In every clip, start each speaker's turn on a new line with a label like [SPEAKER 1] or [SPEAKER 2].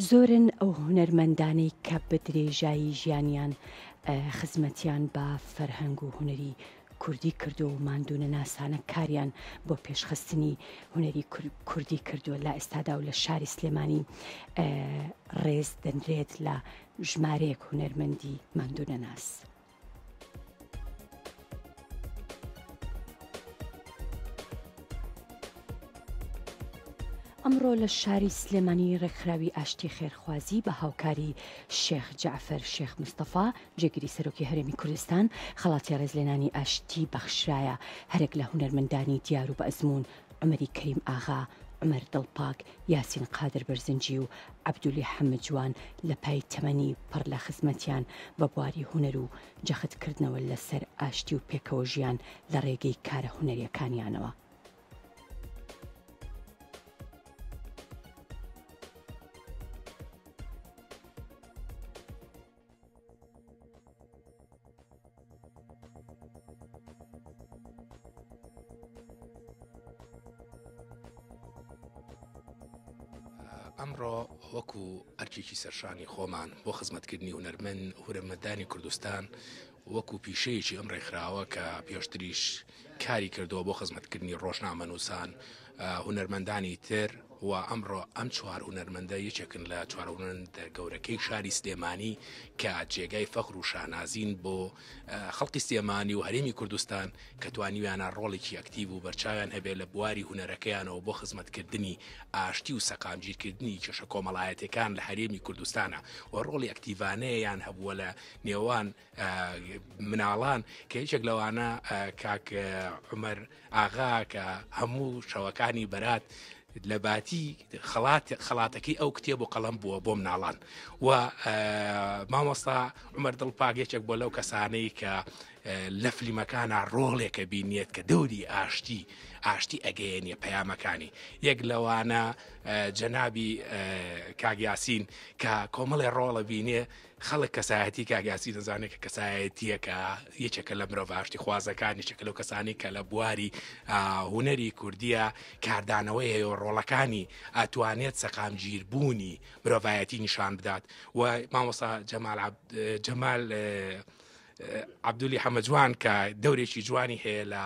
[SPEAKER 1] زۆرن ئەو هونەرمەندانەی کە بە درێژایی ژیانیان خزمەتیان بە فەرهەنگ و هونەری کوردی کردووە و ماندوونەناسانە کاریان بۆ پێشخستنی هونەری کوردی کردووە لە ئێستادا و لە شاری سلێمانی ڕێز دەنرێت لە ژمارەیەک هونەرمەندی ماندوونەناس. ئەمڕۆ لە شاری سلێمانی ڕێکخراوی ئاشتی خێرخوازی بە هاوکاری شێخ جەعفەر شێخ مستەفا جێگری سەرۆکی هەرێمی کوردستان خەڵاتی ڕێزلێنانی ئاشتی بەخشرایە هەرێک لە هونەرمەندانی دیار و بە ئەزموون عومەری کەریم ئاغا، عومەر دڵپاک، یاسین قادر بەرزنجی و عەبدولی حەمە جوان لە پای تەمەنی پڕ لە خزمەتیان بە بواری هونەر و جەخت کردنەوە لە سەر ئاشتی و پێکەوە ژیان لە ڕێگەی کارە هونەریەکانیانەوە.
[SPEAKER 2] ئەمڕۆ وەکو ئەرکێکی سەرشانی خۆمان بۆ خزمەتکردنی هونەرمەند هورەمەدانی کوردستان وەکو پیشەیەکی ئەم ڕێکخراوە کە پێشتریش کاری کردووە بۆ خزمەتکردنی ڕۆژنامەنووسان هونەرمەندانی تر و ئەمڕۆ ئەم چوار هونەرمەندە یەکێکن لە چوار هونەرمەندە گەورەکەی شاری سلێمانی کە جێگای فەخر و شانازین بۆ خەڵکی سلێمانی و هەرێمی کوردستان کە توانیویانە ڕۆڵێکی ئەکتیڤ و بەرچاویان هەبێت لە بواری هونەرەکەیانەوە بۆ خزمەتکردنی ئاشتی و سەقامگیرکردنی کێشە کۆمەڵایەتیەکان لە هەرێمی کوردستانە و ڕۆڵی ئەکتیڤانەیان هەبووە لە نێوان مناڵان کە یەکێک لەوانە کاک عمر ئاغا کە هەموو شەوەکانی بەرات لە باتی خەڵات خەڵاتەکەی ئەو کتێب و قەڵەم بووە بۆ مناڵان و مامۆستا عمر دڵپاک یەکێک بۆ لەو کەسانەی کە لە فلیمەکانە ڕۆڵێکە بینیت کە دەوری ئاشتی ئاشتی ئەگەیەنیە پەیامەکانی یەک لەوانە جەنابی کاگیاسین کە کۆمەڵێ ڕۆڵە بینێ خەڵک کەسایەتی کاک یاسین دەزانێت کە کەسایەتییەکە یەکێکە لە مرۆڤ ئاشتیخوازەکان، یەکێکە لەو کەسانەی کە لە بواری هونەری کوردییە کاردانەوەی هەیە و ڕۆڵەکانی ئەتوانێت سەقامگیربوونی مرۆڤایەتی نیشان بدات و مامۆستا جەمال جەمال عەبدولی حەمەجوان کە دەورێکی جوانی هەیە لە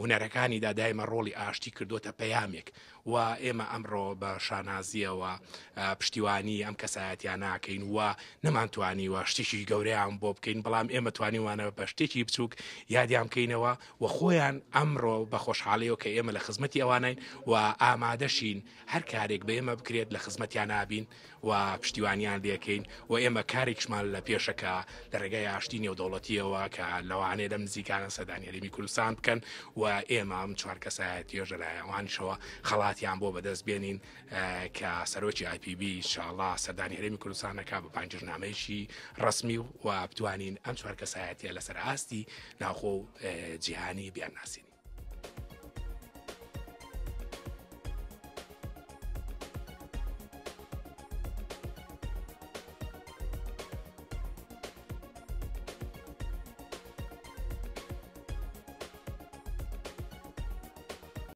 [SPEAKER 2] هونەرەکانیدا دایمە ڕۆڵی ئاشتی کردوتە پەیامێک و ئێمە ئەمڕۆ بە شانازییەوە پشتیوانی ئەم کەسایەتیانە ئەکەین و نەمانتوانیوە شتێکی گەورەیان بۆ بکەین، بەڵام ئێمە توانیومانە بە شتێکی بچووک یادیان بکەینەوە و خۆیان ئەمڕۆ بە خۆشحاڵیەوە کە ئێمە لە خزمەتی ئەوانین و ئامادەشین هەر کارێک بە ئێمە بکرێت لە خزمەتیان نابین و پشتیوانیان لێکەین و ئێمە کارێکیشمان لە پێشە کە لە ڕێگای ئاشتی نێودەوڵەتیەوە کە لەوانەیە لەم نزیکانە سەردانی هەرێمی کوردستان بکەن و ئێمە ئەم چوار کەسایەتیەش لەلایەن ئەوانیشەوە خەڵاتیان بۆ بەدەست بێنین کە سەرۆکی IPB ئینشاڵڵا سەردانی هەرێمی کوردستان دەکا بە بانگهێشتنامەیەکی ڕەسمی و بتوانین ئەم چوار کەسایەتیە لەسەر ئاستی ناوخۆ و جیهانی بیانناسین.